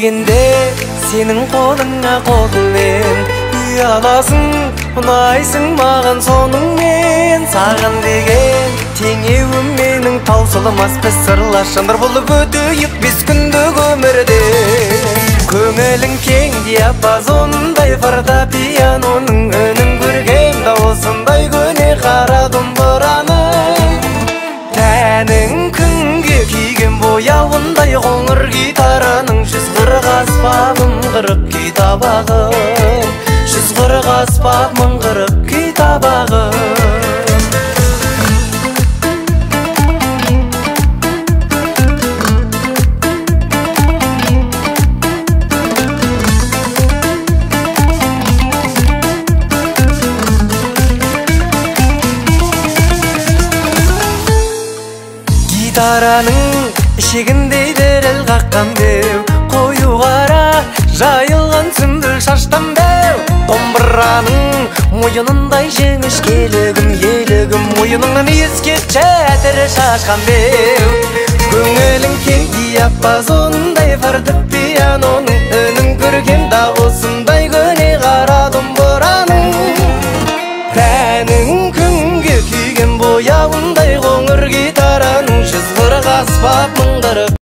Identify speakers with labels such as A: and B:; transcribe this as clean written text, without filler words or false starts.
A: Дегенде сенің қолыңа қолыммен ұяласың, ұнайсың маған соныңмен. Саған деген теңеуім менің таусылмас, біз сырлас жандар болып өтейік 5 күндік өмірде. Көңілің кең диапазондай фортепианоның үнін көрген дауысындай көне қара домбыраның. Тәнің күнге күйген бояуындай қоңыр гитараның 140 аспабым 40 күй табағым, 140 аспабым 40 күй табағым. Гитараның ішегіндей діріл қаққан деу, қою қара жайылған сүмбіл шаштан беу. Домбыраның мойынындай жіңішкелігім, елігім, мойыныңнан иіскетші әтір шашқан беу. Көңілің кең диапазондай фортепианоның үнін көрген дауысын